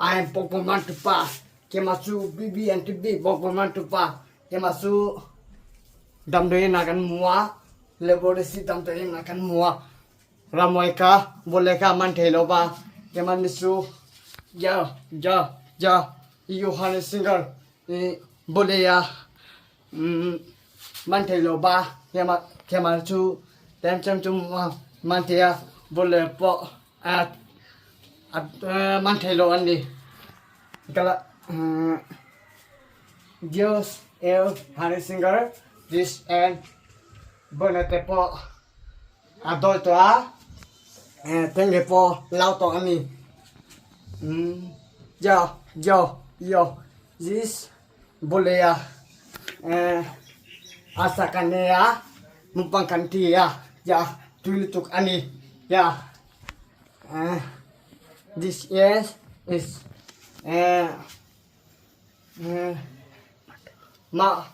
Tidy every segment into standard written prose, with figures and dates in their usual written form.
I am Pokpong Mantupa keimah cu BBNTB Pokpong Mantupa keimah cu damdawi in ah kan hmu a laboratory damdawi in ah kan hmu a ramoi ka vawlei ka man thei lo ba keimah ni cu ya ya ya Johannes Singer i vawlei ah man thei lo ba keimah keimah cu tem cu man thei a vawlei pawh Man thei lo an ni. Dios el Harry Singer this and bona te pawh a dawi tawh a, tenge pawh lau tawh a ni. Yo yo yo this bolea asakanea mukbang kan ti a ya tui lutuk a ni ya this is is mah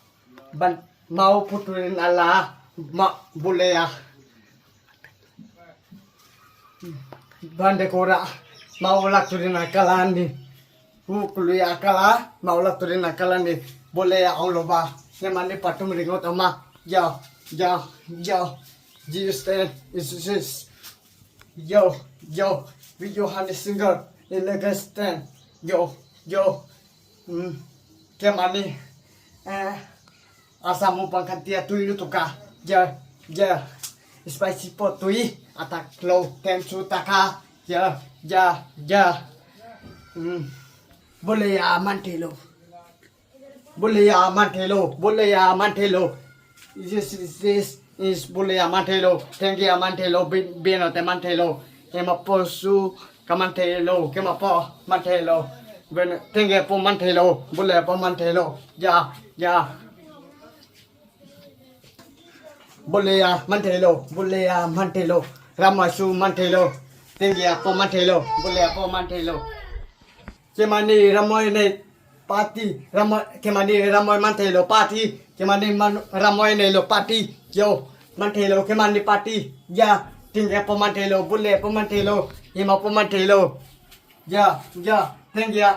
ban mau puturin a la mah bolea bandekora mau lak turin a kal a ni. Hu lui a kal a, mau lak turin a kal a ni. Bawlei a awm lo va, hnemah ni pathum ringawt a awm a, Yo, yo, yo, Jesus te, Jesus, yo, yo, video han i singer, i legas ten, yo, yo, umm, keimah nih, eh, asa mukbang kan tia tui lutuk a, yo, yo, spicy pawh tui a tak lo tem chu tak a, Ya, ya, ya. Vawlei ah man thei lo. Vawlei ah man thei lo. Vawlei ah man thei lo. This is this is vawlei ah man thei lo. Thank you man thei lo. Beno te man thei lo. Kema po su ka man thei lo. Kema po man thei lo. Ben thank you po man thei lo. Vawlei po man thei lo. Ya, ya. Vawlei ah man thei lo, vawlei ah man thei lo, ram ah su man thei lo, tinggi ah pawh man thei lo, vawlei ah pawh man thei lo. Keimah nih ramoi nei party, ramoi keimah nih ramoi man thei lo party, keimah nih man ramoi nei lo party, kio man thei lo keimah nih party, ya tinggi ah pawh man thei lo, vawlei ah pawh man thei lo, keimah pawh man thei lo, ya ya tinggi ah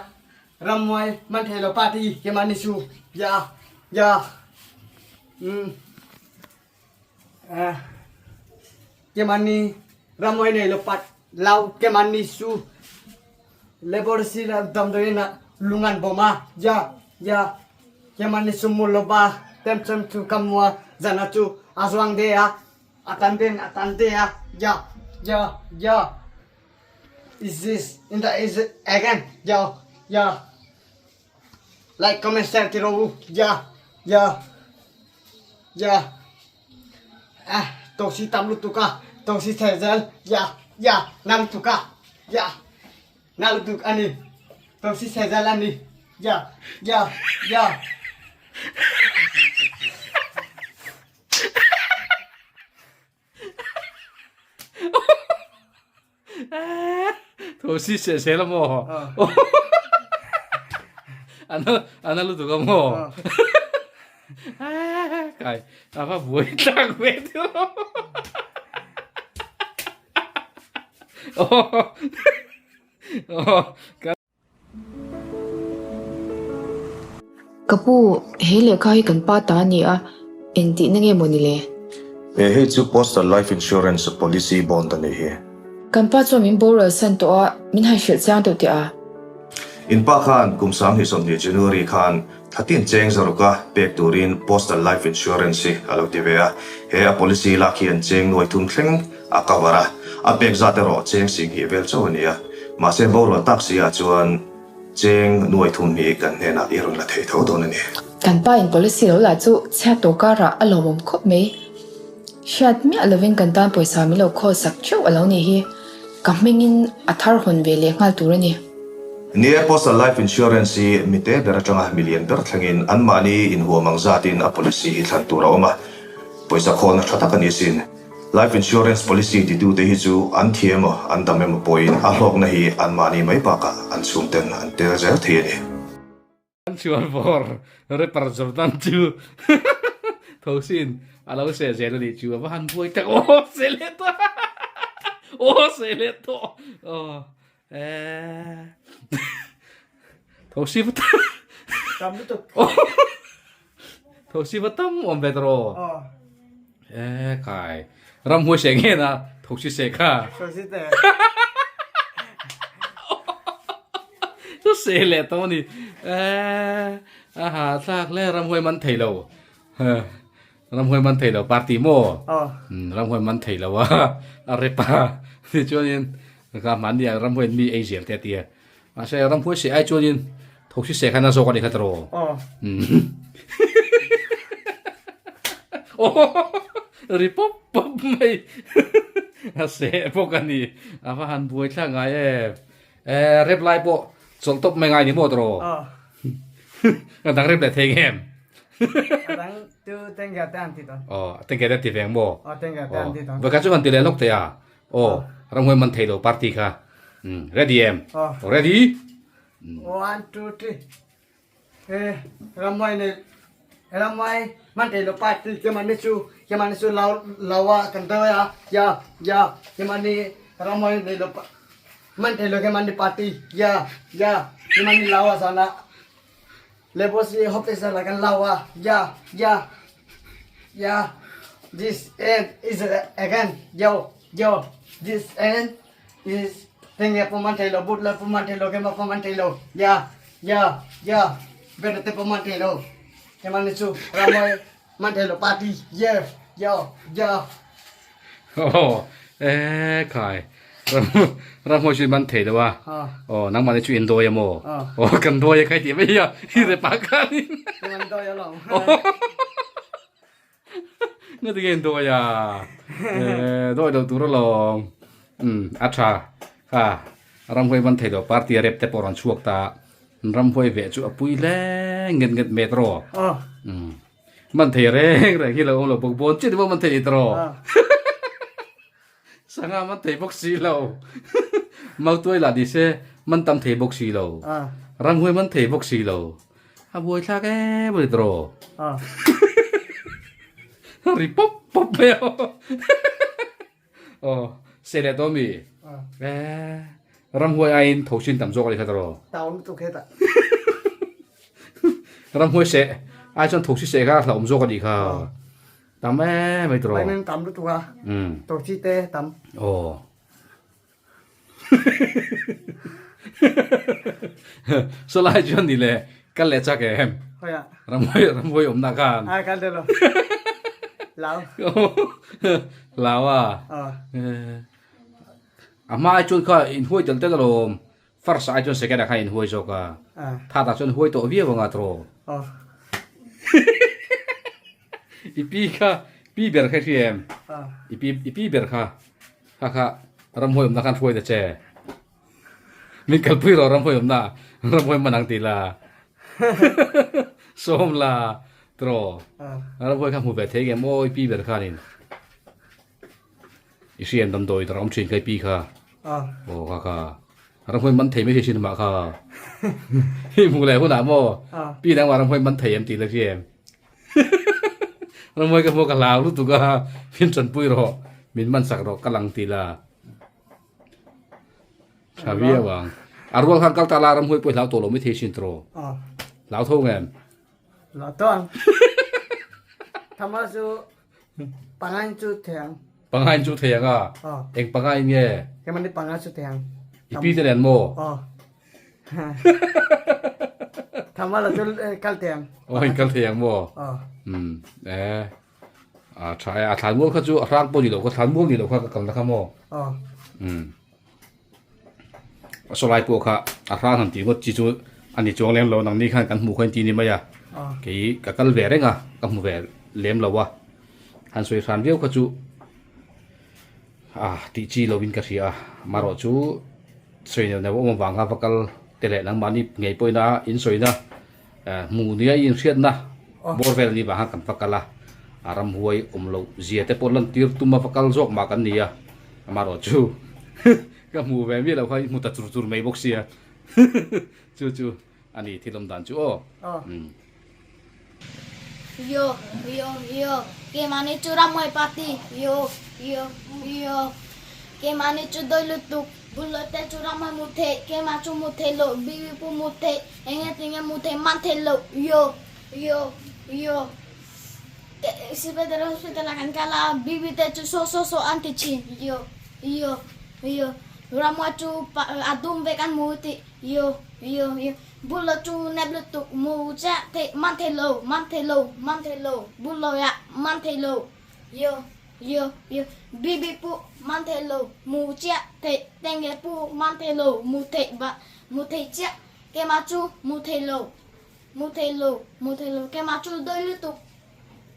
Rammuai man thei lo party keimah nih su ya ya keimah nih rammuai nei lo pat lau keimah nih su labor si la damdawi na lungan boma ya ya keimah nih su mu lo ba tem chem chu kamua zana chu azwang de a atan den atan de a ya ya ya Is this in the is it again? Yo, yo. Like, comment, share, tiro u. Ya, ya, ya. Ah, tong si tam lutuk a. Tong si sezel. Ya, ya, na lutuk a. Ya, na lutuk ani. Tong si sezel ani. Ya, ya, ya. Thosi se se la maw? Ana ana lutuk a maw? Kai a va buai tlak ve chu. Ka pu, he lehkha hi kan pa ta a ni a, engtihna nge maw ni le? He hei chu Postal Life Insurance Policy Bond a nih hi. Kan pa chuan min boral san tawh a, min han hrilh chiang deuh teh a. In pa khan kum 2020 January khan thlatin cheng zaruka pek turin Postal Life Insurance hi a lo ti ve a. He a policy lak hian cheng nuai thum thleng a cover a, a pek zat erawh cheng singhnih vel chauh a ni a. Mahse borual tak si ah chuan cheng nuai thum hi kan hnenah i rawn la thei tho dawn a ni. Kan pa in policy lo lah chu chhiat tawh karah a lawmawm khawp mai. Hriat miah lovin kan tan pawisa min lo khawl sak theuh a lo nih hi. Ka hmingin a thar hawn ve leh nghal tur a ni. Ni e, Postal Life Insurance hi mite ber atanga milian ber thlengin anmahni inhuam ang zatin a policy hi thlan tur a awm a, pawisa khawlna tha tak a ni sin. Life insurance policy titute hi chu an thi emaw an dam emaw pawhin a hlawkna hi anmahni mai bakah an chhungten an tel zel thei a ni. An chhuar bawr rapper Jordan chu Thosin a lo seh zel a nih chu a va han buai tak aw seh leh tawh aw seh leh tawh aw eh. Thosi va Tam lutuk. Thosi va tam awm ve tawh. E kai. Ramhuai seh nge na thosi seh kha. Thosi te. Chu seh leh tawh ni. E aha thlak le ramhuai man thei lo. Ramhuai man thei lo party maw? Ramhuai man thei lo a a rep a. Tichuanin ka hmanni ah ramhuai mi ei zel te a ti a. Mahse ramhuai seh ai chuanin thosi seh khan a zawk a ni kha tawh. Ri pawp pawp mai a seh bawk a ni. A va han buai thlak ngai em. Rep lai pawh chawlh tawp mai ngai ni maw tawh. Ka dang rep leh thei nge em? A dang chu tengge te an ti dawn. Aw, tengge te an ti veng maw? Aw, tengge te an ti dawn. Vawikhat chu han ti leh lawk teh a. Aw, ramhuai man thei lo party kha. Ready em? Aw. Ready? One, two, three. He, ramhuai nei, ramhuai man thei lo party ke man ni chu, ke man ni chu lau lawa kan dawi a, ya, ya, ke man ni ramhuai nei lo man thei lo ke man ni party, ya, ya, ke man ni lawa sana. Leprosy hope sa la kan lawa ya ya ya this end is again yo yo this end is tenge puman thei lo but la puman thei lo kema puman thei lo ya ya ya bena te puman thei lo kema ni chu ramoi man thei lo party yeah yo yo Oh, eh khai. Ramhoi chu man thei lo a. Oh, nangmah ni chu in dawi a maw? Oh, kan dawi a khai tih mai a. Hi re pa khan in. Kan dawi a lo. Nga ti nge in dawi a? Eh, dawi lo tur alawm. Um, a tha. Kha, ramhoi man thei lo party a rep te pawh rawn chhuak ta. Ramhoi veh chu a pui hle nget nget met rawh. Um. Man thei reng reng hi lo awm lo bawk bawn chiah ni maw man thei ni tawh Sangha man thei bawk si lo Mautuai lah ni se man tam thei bawk si lo Ramhuai man thei bawk si lo A buai thlak em a ni tawh Ri pawp pawp mai a Aw se leh tawh mi Ramhuai aiin thosin tam zawk a ni kha tawh. Tau lutuk hetah. Ramhuai seh ai chuan thosi seh kha hlauhawm zawk a nih kha. Tam em mai tawh. Vaimin tam lutuk a. Thosi te tam. Aw. Sawlai chuan ni le kal leh chak em. Hawiah. Ramhuai ramhuai awmna khan. Ai kal deuh lo. Lau. Lau a. Aw. A hma ai chuan kha inhuai tel tel alawm, first ai chuan second ah khan inhuai zawk a, third ah chuan huai tawh viau anga tawh. I pi kha pi ber kha i hria em? I pi i pi ber kha kha kha ramhuai awmna khan hruai ta che. Min kalpui rawh ramhuai awmna ramhuai man ang tih la sawm la tawh ramhuai kha hmu ve thei ngem aw i pi ber khanin. I hrian damdawi tar awm thin kha i pi kha. Aw kha kha. Ramhuai man thei mai thei thin mah kha. I hmuh leh hunah maw pi nangmah ramhuai man thei em tih la hria em. Ramhuai ka hmuh ka hlau lutuk a min tanpui rawh min man sak rawh ka lang tih la. Tha viau ang. A rual khan kal ta la ramhuai pawh i hlau tawh lo mai thei thin tawh. Hlau tho ngem. Hlau tawh ang. Thama chu Pangain chu thei ang. Pangain chu thei ang a? Aw. Eng pangain nge? Keimah nih pangai chu thei ang. I pi te nen maw? Aw. Thama la chu kal thei ang. Aw in kal thei ang maw? Aw. Um eh a tha e a thlan mual kha chu a hrang pawh ni lo kha thlan mual ni lo kha ka kalna kha maw? Aw. Um a sawlai pawh kha a hrang han tih ngawt chi chu a ni chuang lem lo nangni khan kan hmuh kha in ti ni mai a kei ka kal ve reng a ka hmu ve lem lo a han sawi hran viau kha chu ah tih chi lo in ka hria a marawh chu sawi neuh neuh awm avang kha va kal te leh nangmahni ngei pawhin a in sawina hmuh nia i inhriatna bawr vel ni vang khan kan va kal a a ramhuai awm loh zia te pawh lantir tum a va kal zawk mah kan ni a amarawh chu ka hmuh ve miah loh kha i hmu ta chur chur mai bawk sia chu chu a ni thil awm dan chu aw. Yo yo yo keimahni chu ramhuai party yo yo yo keimahni chu dawi lutuk. Bulo te chu ramah mu thei, keimah chu mu thei lo, bibi pawh mu thei, enge tinge mu thei man thei lo, yo, yo, yo. Sipai hospital ah kan kal a, bibi te chu saw saw saw an ti thin, yo, yo, yo. Ramah chu a dum vek an mu tih, yo, yo, yo. Bulo chu nep lutuk mu chiah thei, man thei lo, man thei lo, man thei lo, bulo ah man thei lo, yo. Yo yo bibi pu man thei lo mu chiah theih tenge pu man thei lo mu theih ba mu thei chiah keimah chu mu thei lo mu thei lo mu thei lo keimah chu doi lutuk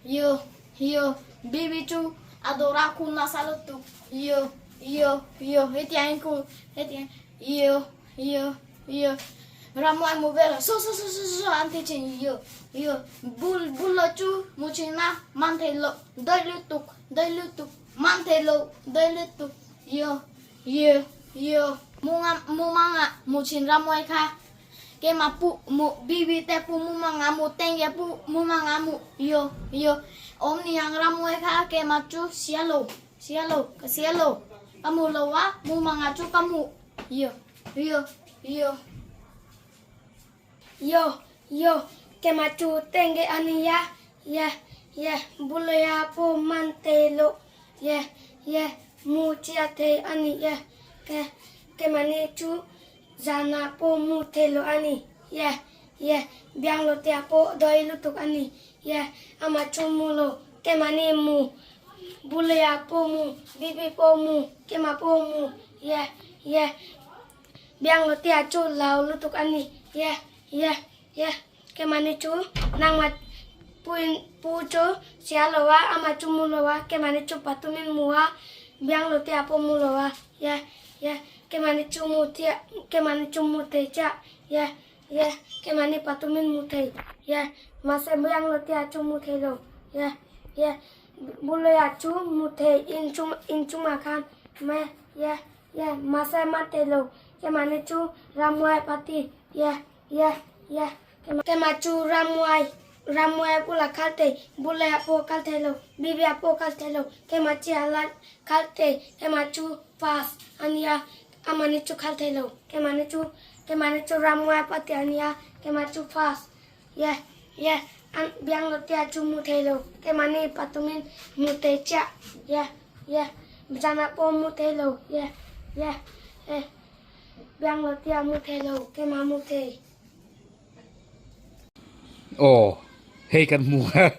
yo yo bibi chu a dawr ah khu nasa lutuk yo yo yo hetiang in khu hetiang yo Yo yo Ramuai mu vel so so so so so an ti thin yo yo bul bul lo chu mu thin a man thei lo doi lutuk doi lutuk man thei lo doi lutuk yo yo yo mu nga mu manga mu thin Ramuai kha keimah pu mu bibi te pu mu manga mu tenge pu mu manga mu yo yo awm ni ang Ramuai kha keimah chu sia lo sia lo ka sia lo ka mu lo a mu manga chu ka mu. Yo, yo, yo. Yo, yo, keimah cu tengge an i ya, ye, ye, bulei ah paw man te lo, ye, ye, mu chia thei an i ye, ke, keimah nih cu zan ah paw mu thei lo an i, ye, ye, bianglo te ah paw doi lutuk an i, ye, amah cu mu lo, keimah nih mu, bulei ah paw mu, bibi paw mu, keimah paw mu, Ye, ye, bianglo tia chu lau lutuk a ni. Ye, ye, ye, keimahni chu nangmah puin pu chu sia lo a, amah chu mu lo a, keimahni chu patumin mu a, bianglo tia pawh mu lo a. Ye, ye, keimahni chu mu tia, keimahni chu mu thei chiah. Ye, ye, keimahni patumin mu thei. Ye, mahse bianglo tia chu mu thei lo. Ye, ye. Buloia chu mu thei in chung in chungah khan me ye ye mahse man thei lo kemahni chu ramhuai pati ye ye ye kemah chu ramhuai ramhuai bulah khal thei buloia pawh kal thei lo bibia pawh kal thei lo kemah chi a la khal thei kemah chu fast a nia amahni chu khal thei lo kemahni chu kemahni chu ramhuai pati a nia kemah chu fast Ye, ye, an biang lo tia chu mu thei lo, keimahni patumin mu thei chiah, ye, ye, zanah pawh mu thei lo, ye, ye, e, biang lo tia mu thei lo, keimah mu thei. Aw, hei kan hmu a,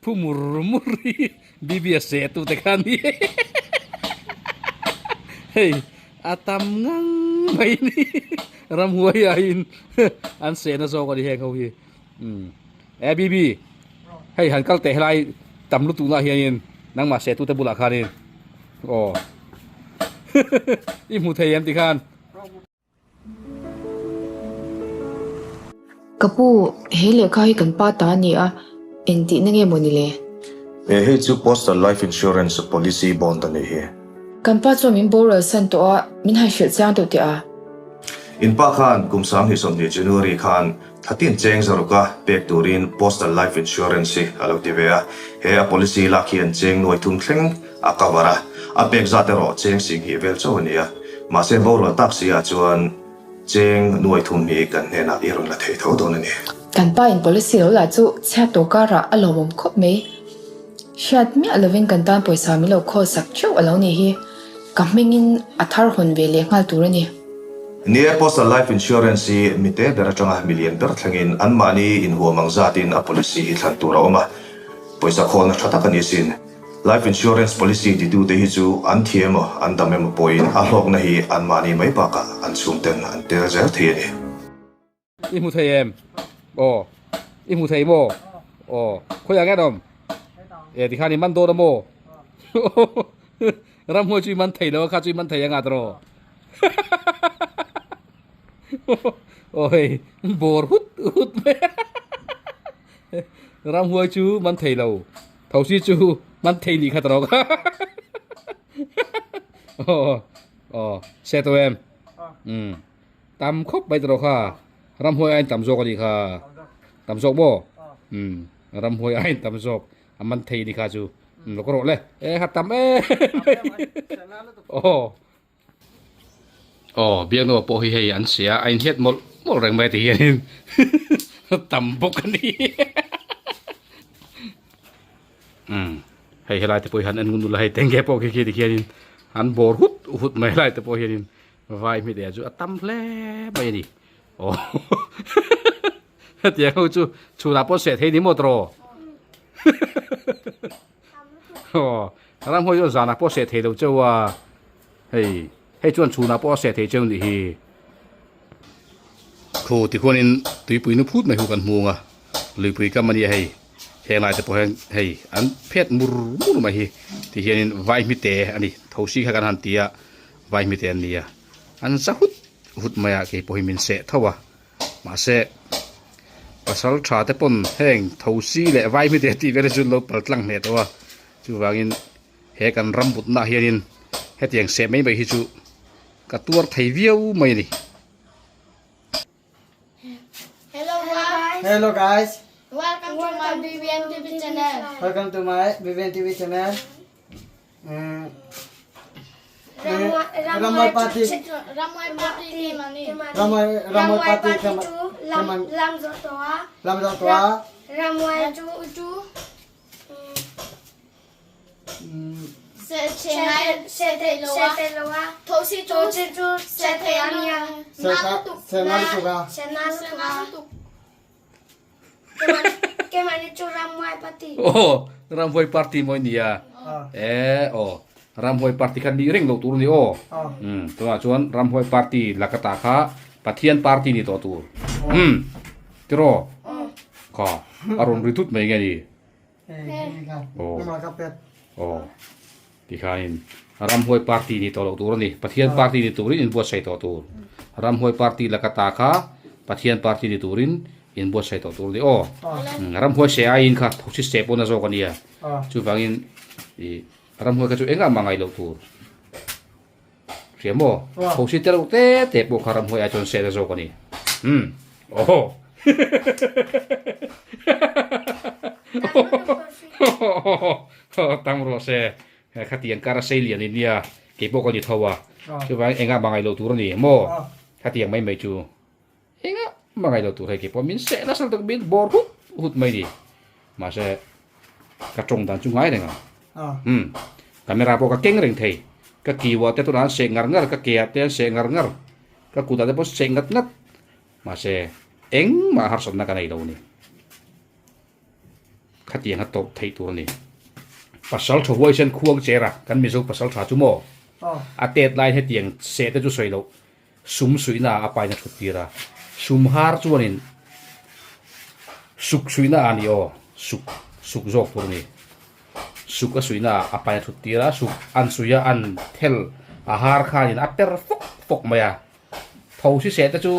phu mur mur hi BBS seh tu te kha ni hei a tam ngang mai ni ramhuai aiin an seh na zawk a ni heng ho hi umm e BB hei han kal teh helai tam lutuk na hianin nangmah seh tu te bulah khanin aw i hmu thei em tikhan. Ka pu, he lehkha hi kan pa ta a ni a, engtihna nge maw ni le? He hei chu Postal Life Insurance Policy Bond a nih hi. Kan pa chuan min boral san tawh a, min han hrilh chiang deuh teh a. In pa khan kum 2020 January khan thlatin cheng zaruka pek turin Postal Life Insurance hi a lo ti ve a. He a policy lak hian cheng nuai thum thleng a cover a, a pek zat erawh cheng singhnih vel chauh a ni a. Mahse boral tak si ah chuan cheng nuai thum hi kan hnenah i rawn la thei tho dawn a ni. Kan pa in policy lo lah chu chhiat tawh karah a lawmawm khawp mai. Hriat miah lovin kan tan pawisa min lo khawl sak theuh a lo nih hi. Ka hmingin a thar hawn ve leh nghal tur a ni. Ni e, Postal Life Insurance hi mite ber atanga milian ber thlengin anmahni inhuam ang zatin a policy hi thlan tur a awm a, pawisa khawlna tha tak a ni sin. Life insurance policy titute hi chu an thi emaw an dam emaw pawhin a hlawkna hi anmahni mai bakah an chhungten an tel zel thei a ni. I hmu thei em? Aw. I hmu thei maw? Aw. Khawiah nge an awm? E tikhan i man dawn a maw? Ramhuai chu i man thei lo a kha chu i man thei anga tawh. Aw hei bawr hut hut mai a. Ramhuai chu man thei lo. Thosi chu man thei nih kha ta rawk. Aw aw se tawh em? Um tam khawp mai ta rawk kha. Ramhuai aiin tam zawk a nih kha. Tam zawk maw? Um ramhuai aiin tam zawk a man thei nih kha chu. Um lo ka rawh le. E kha tam em mai. Aw. Aw biaknaw pawh hi hei an sia a inhiat mawlh mawlh reng mai ti hianin tam bawk a ni. Umm hei helai te pawh hi han en ngun ula hei tenge pawh khi khi ti khianin an bawr hut hut mai helai te pawh hianin vai hmit eh chu a tam hle mai a ni. Aw hetiang ho chu chhunah pawh seh thei ni maw tawh Aw, ramhawi chuan zanah pawh seh thei lo cheu a, hei hei chuan chhunah pawh a seh thei cheu nih hi. Khu tikhuanin tuipui nu phut mai hu kan hmung a, luipui kam a nia hei, heng lai te pawh hian hei an phet mur mur mai hi tihianin vaihmite a ni, thosi kha kan han ti a, vaihmite an ni a, an za hut hut mai a keipawh hi min seh tho a. Mahse, pasal tha te pawn heng thosi leh vaimite tih vel hi chu an lo pal tlang hle tawh a, chuvangin he kan ram mutna ah hianin hetiang seh mai mai hi chu ka tuar thei viau mai a ni. Hello guys. Hello guys. Welcome to my BBN TV channel. Welcome to my BBN TV channel. Ramai party Ramai party ke mani Ramai Ramai party ke chu lam lam zo to a lam zo to a Ramai chu chu se che nai se te lo a se te lo a tho si chu chu chu se te ania se ka se na lu ka se na lu ka Keimahni chu Ramhuai party. Aw, Ramhuai party mawi nia. E aw, Ramhuai party kha nih reng loh tur a ni aw. Um, tunah chuan Ramhuai party laka ta kha Pathian party ni tawh tur. Um, tiraw? Kha, a rawn ri thut mai nge ni? Aw. Aw. Tikhain Ramhuai party ni tawh loh tur a ni. Pathian party ni turin inbuatsaih tawh tur. Ramhuai party laka ta kha Pathian party ni turin inbuatsaih tawh tur a ni aw. Ramhuai se aiin kha thosi se pawh na zawk a nia. Chuvangin ih ramhuai kha chu engah mah ngaih loh tur. Hria maw? Thosi te reuh te te pawh kha ramhuai ai chuan se na zawk a ni. Umm. Aw. Tang rawh se, khatiang kar a sei lian in nia, kei pawh ka ni tho a, chuvangin engah mah ngaih loh tur a ni maw? Khatiang mai mai chu engah mah ngaih loh tur hei kei pawh min seh nasa lutuk min bawr hut hut mai ni, mahse ka tawng dan chu ngai reng ang, umm camera pawh ka keng reng thei, ka kiu ah te tunah an seh ngar ngar, ka ke ah te an seh ngar ngar, ka kut ah te pawh seh ngat ngat, mahse engmah harsatna ka nei lo a ni. Khatiang a tawp theih tur a ni. Pasal tha huaisen khuang cher a, kan Mizo pasal tha chu maw? A tet laiin hetiang seh te chu sawi loh, sum suihna ah a pain a thut tir a. Sum har chuanin suk suihna ah a ni aw, suk, suk zawk tur a ni. Suk a suihna ah a pain a thut tir a, suk an suih a, an thel a har khanin a per fawk fawk mai a. Tho si seh te chu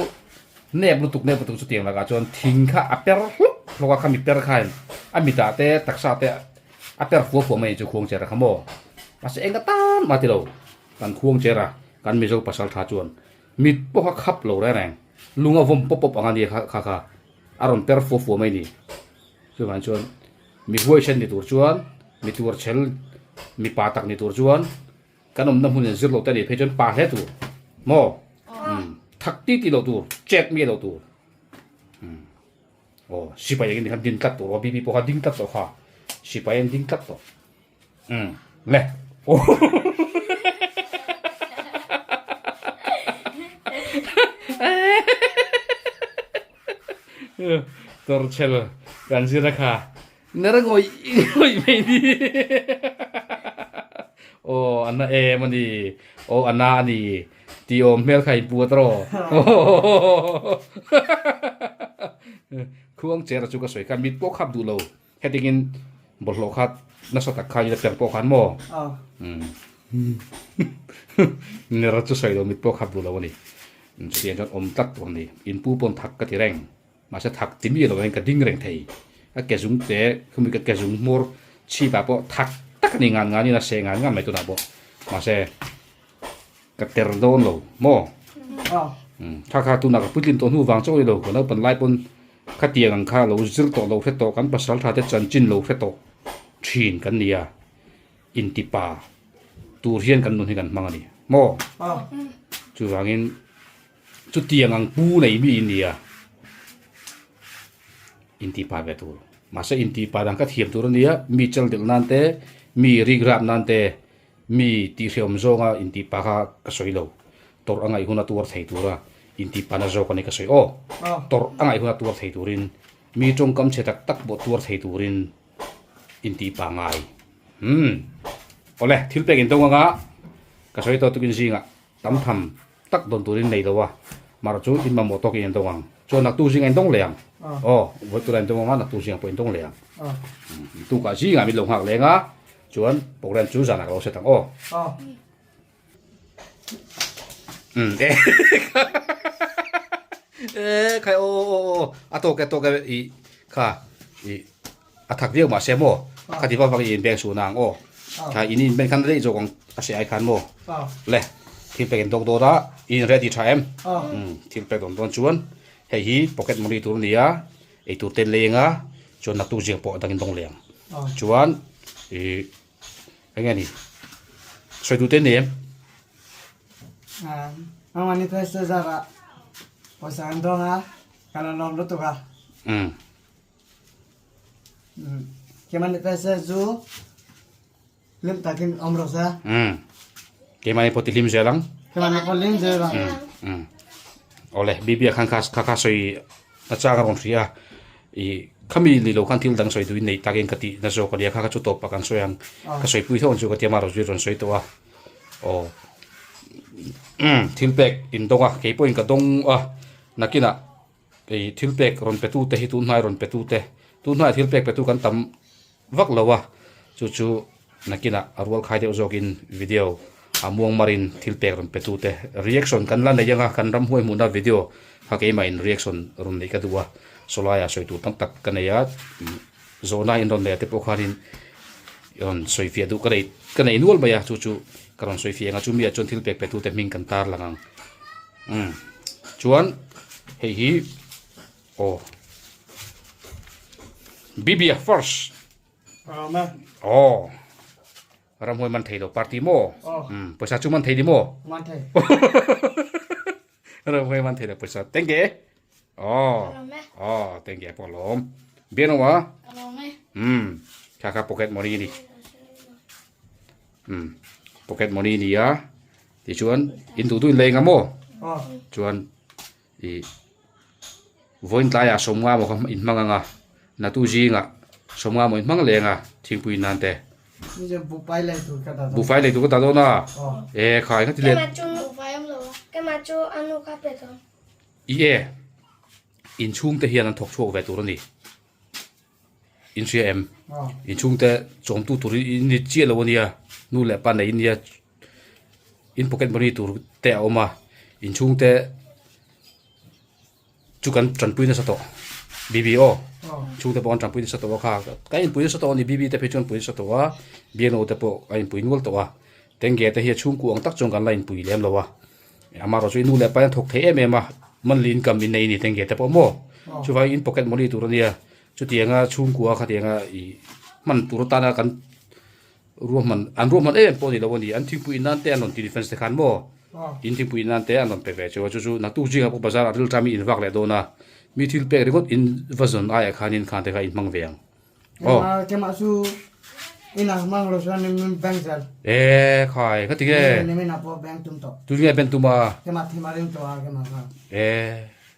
nep lutuk nep lutuk chutiang lakah chuan thing kha a per hlawk hlawk a, khami per khain a mitah te taksa te a per fua fua mai chu khuang cher a kha maw? Mahse enga tan mah ti lo kan khuang cher a, kan Mizo pasal tha chuan mit pawh kha khap lo reng reng, lung a vawm pawp pawp ang a nia kha kha kha a rawn per fua fua mai ni. Chuvang chuan mi huaisen ni tur chuan mi tuarchhel mipa tak ni tur chuan Kan awmna hmun in zir lo te nih phei chuan pa hle tur maw thak ti ti lo tur chet mi lo tur aw sipai engin khan din tlat tur aw bibi pawh kha ding tlat tawh kha sipai an ding tlat tawh le aw torchel kan zir a kha Nera ngawih ngawih mai ni. Aw a na em a ni. Aw a na a ni. Tih awm hmel kha in pu a tawh. Khuang chera chu ka sawi kha mit pawh khap duh lo. Hetingin bawlhhlawh kha nasa tak kha in a per pawh khan maw. Nera chu sawi lo mit pawh khap duh lo a ni. Chutiang chuan awm tlat tur a ni. In pu pawn thak ka ti reng. Mahse thak ti mi lo in ka ding reng thei. Ka ke zung te khumi ka ke zung hmawr chhip ah pawh thak tak a ni ngan ngan in a seh ngan ngan mai tunah pawh. Mahse ka ter dawn lo maw? Kha kha tunah ka puitlin tawh hnu vang chauh a ni lo. Ka naupan lai pawn khatiang ang kha lo zir tawh lo hre tawh kan pasal tha te chanchin lo hre tawh thin kan ni a. Intipa tur hian kan nun hi kan hmang a ni maw? Chuvangin chutiang ang pu nei mi in nia intihpa ve tur. Mahse intihpa dang kha thiam tur a nia, mi chal delh nan te, mi rikrap nan te, mi tihhrehawm zawnga intihpa kha ka sawi lo. Tawrh a ngaih huna tuar thei tura intihpa na zawk a ni ka sawi aw. Tawrh a ngaih huna tuar thei turin mi tawngkam chhe tak tak pawh tuar thei turin intihpa ngai. Umm. Awle, thil pek in tawng anga ka sawi tawh tukin zingah tam tham tak dawn turin nei lo a, mahrawh chu in mamawh tawkin in dawng ang. Chuan naktuk zingah in dawng leh ang. Aw, vawi tura in dawng anga naktuk zingah pawh in dawng leh ang. Tukah zingah min lo nghak leng a, chuan program chu zanah ka lo set ang aw. Umm e e khai aw aw aw a tawk e a tawk e i kha i a thak viau mahse maw kha ti vak vak i inbeng suh nang aw kha in inbeng khan rei zawk ang a hre ai khan maw le thil pek in dawk dawn a i in ready tha em umm thil pek dawn dawn chuan hei hi pocket money tur a ni a eitur te leng a chuan naktuk ziak pawh a dangin dawng leh ang chuan ih eng nge ni sawi duh te ni em. Amani pesa zara pawisa an dawng a ka lo lawm lutuk a. Umm. Keimahni pesa chu hlim takin awm rawh se. Umm. Keimahni pawh ti hlim zel ang. Keimahni pawh hlim zel ang. Umm. Awle Bibia khan kha kha kha sawi a chang a rawn hria a ih khami ni lo khan thil dang sawi duhin nei takin ka tih na zawk a nia kha kha chu tawp ah kan sawi ang ka sawi pui tho ang chu ka tia marawh chu rawn sawi tawh a aw umm thil pek in dawng a keipawhin ka dawng a nakinah Kei thil pek rawn pe tute hi tunhnai rawn pe tute, tunhnai thil pek petu kan tam vak lo a, chu chu nakinah a rual khai deuh zawkin video a muang marin thil pek rawn pe tute reaction kan la nei anga kan ram huai hmuhna video kha keimahin reaction rawn neih ka duh a, sawlaiah sawi tur tam tak ka nei a, zawhna in rawn nei a te pawh khanin rawn sawi fiah duh ka nei ka nei nual mai a, chu chu ka rawn sawi fiah anga chumi ah chuan thil pek pe tute hming kan tarlang ang. Umm chuan hei hi aw Bibia first aw ramhuai man thei lo party maw umm pawisa chu man thei ni maw man thei ramhuai man thei lo pawisa thank you aw aw thank you pawh lawm bian aw umm kha kha pocket money ni umm pocket money ni a. Tichuan in duh duh in leng a maw? Chuan ih vawiin tlaiah sawmnga maw kha in hmang ang a, natu zingah sawmnga maw in hmang leng a thingpui nan te. Buhfai lei tur ka dah dawn a, e khai nga ti let. I e, inchhung te hian an thawk chhuak ve tur a ni. In hria em? Inchhung te chawmtu tur in ni chiah lo a nia, nu leh pa nei in nia. In pocket money tur te a awm a inchhung te chu kan tanpui nasa tawh B_B aw chhung te pawh an tanpui nasa tawh a kha ka inpui nasa tawh a ni B_B te phei chuan pui nasa tawh a B_N_O te pawh a inpui nual tawh a tenge te hi a chhungkua ang tak chuan kan la inpui lem lo a amaherawh chu i nu leh pa hian thawk thei em em a monthly income in nei a ni tenge te pawh maw chuvangin in pocket money tur a nia chutianga chhungkua khatianga ih hman tur atana kan. Ruahman, an ruahman em em pawh a ni lo a ni. An thingpui in nan te an rawn ti defence te khan maw? In thingpui in nan te an rawn pe ve chu a. Chu chu naktuk zingah pawh bazar ah rilṭam in in vak leh dawn a. Mi thil pek ringawt in va zawn aiah khan in khan te kha in hmang ve ang. Aw. Keimah chu in ah hmang lo chuan min bank zel. E khai, ka ti nge? Nimin ah pawh bank tum tawh. Tu nge bank tum a? Keimah thim a ring tawh a keimah kha. E.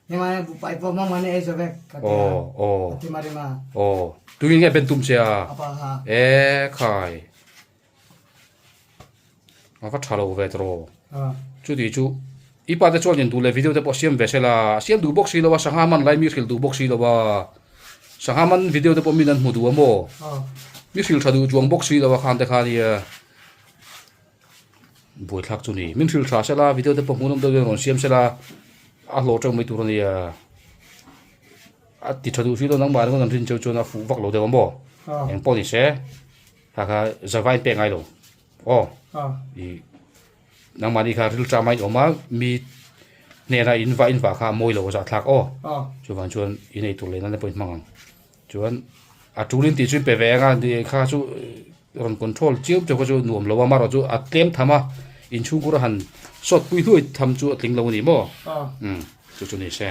Keimah hi buhpai pawh hmang mahni ei zo vek ka ti a. Aw aw. Ka thim a rim a. Aw. Tuin nge ben tum che a? A pa kha. E khai. A va tha lo ve tawh. Chuti chu i pa te chuan in duh leh video te pawh siam ve se la. A siam duh bawk si lo a, sangha man lai mi hrilh duh bawk si lo a. Sangha man video te pawh min an hmu duh a maw? Mi hrilh tha duh chuang bawk si lo a khan te kha nia. Buaithlak chu ni. Min hrilh tha sela, video te pawh hmuhnawm deuh deuh rawn siam sela, a hlawh teuh mai tur a nia. A ti tha duh si lo nangmah ringawt an rin cheu chuan a fuh vak lo deuh a maw? Eng pawh ni se, kha kha zava in pek ngai lo. Aw, ih nangmahni kha rilṭam a in awm a, mi hnena in vah in vah kha a mawi lo a zahthlak aw. Chuvang chuan in eitur leh nana pawh in hmang ang. Chuan a tulin tih chu in pe ve ang a, kha chu rawn control chiam chiam kha chu nuam lo a, amaherawhchu a tlem tham a, inchhungkur a han. Sawt pui hluai tham chu a tling lo a ni maw? Umm chu chu ni se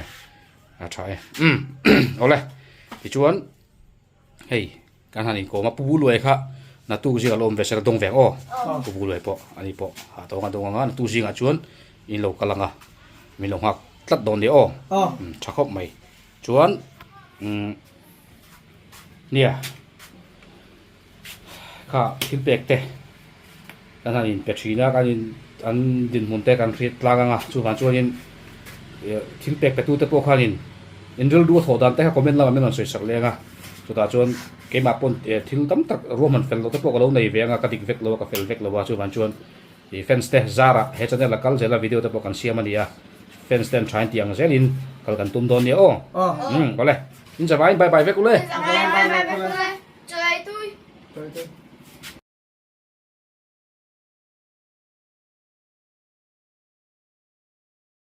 a tha e. Umm awle tichuan hei kan han inkawm a Pu Buluai kha naktuk zingah lo awm ve se la dawng ve ang aw. Pu Buluai pawh ani pawh hah tawng a dawng ang a naktuk zingah chuan in lo kal ang a min lo nghak tlat dawn nia aw. Umm tha khawp mai chuan umm nia. Kha thil pek te kan han inpe thin a, kan in an dinhmun te kan hriat tlang ang a, chuvang chuanin thil pek pe tute pawh khanin in rilru a thawh dan te kha comment lamah min rawn sawi sak leng a, chutah chuan keimah pawn thil tam tak ruahman fel loh te pawh ka lo nei ve ang a, ka dik vek lo a, ka fel vek lo a, chuvang chuan ih fans te zarah he channel a kal zel a video te pawh kan siam a ni a, fans ten thain tih ang zelin kal kan tum dawn nia aw, umm awle in zavaiin bye bye vek ule. Bye bye vek ule. Chawi tui. Chawi tui.